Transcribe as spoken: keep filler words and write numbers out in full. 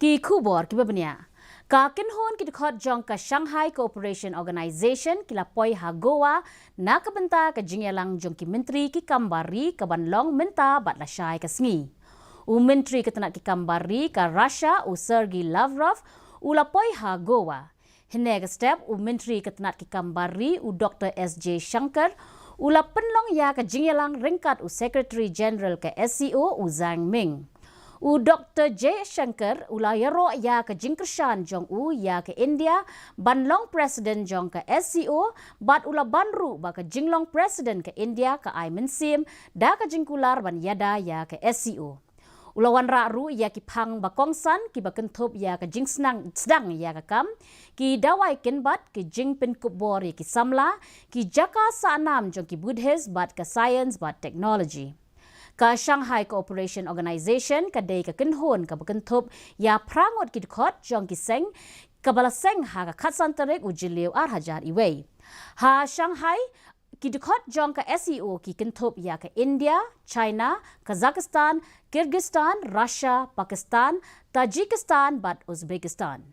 Ki khubor kiba bniah. Ka kynhun ki dkhot jong ka Shanghai Cooperation Organization ki la poi ha Goa na ka bynta ka jingïalang jong ki myntri ki kam bar ri kaban long mynta bad lashai ka sngi. U myntri ka tnat ki kam bar ri ka Russia u Sergei Lavrov u la poi ha Goa. Hynne ka step u myntri ka tnat ki kam bar ri u Dr S Jaishankar u la pynlong ïa ka jingïalang ryngkat u Secretary General ka SCO u Zhang Ming. U Dr Jaishankar u la ïaroh ïa ka jingkyrshan jong u ïa ka India ban long president jong ka SCO bad u la ban ruh ba ka jinglong president ka India ka ai mynsiem da ka jingkular ban ïada ïa ka SCO. U la wanrah ruh ïa ki phang ba kongsan kiba kynthup ïa ka jingsdang ïa ka kam, ki dawai kynbat, ki jingpynkup bor ïa ki samla, ki jaka sahnam jong ki Buddhist bad ka science bad technology. Ka Shanghai Cooperation Organization ka dei ka kynhun kaba kynthup ïa phra ngut ki dkhot jong ki seng kaba la seng ha ka khatsan tarik u Jylliew ar hajar wei. Ha Shanghai, ki dkhot jong ka SCO ki kynthup ïa ka India, China, Kazakhstan, Kyrgyzstan, Russia, Pakistan, Tajikistan bad Uzbekistan.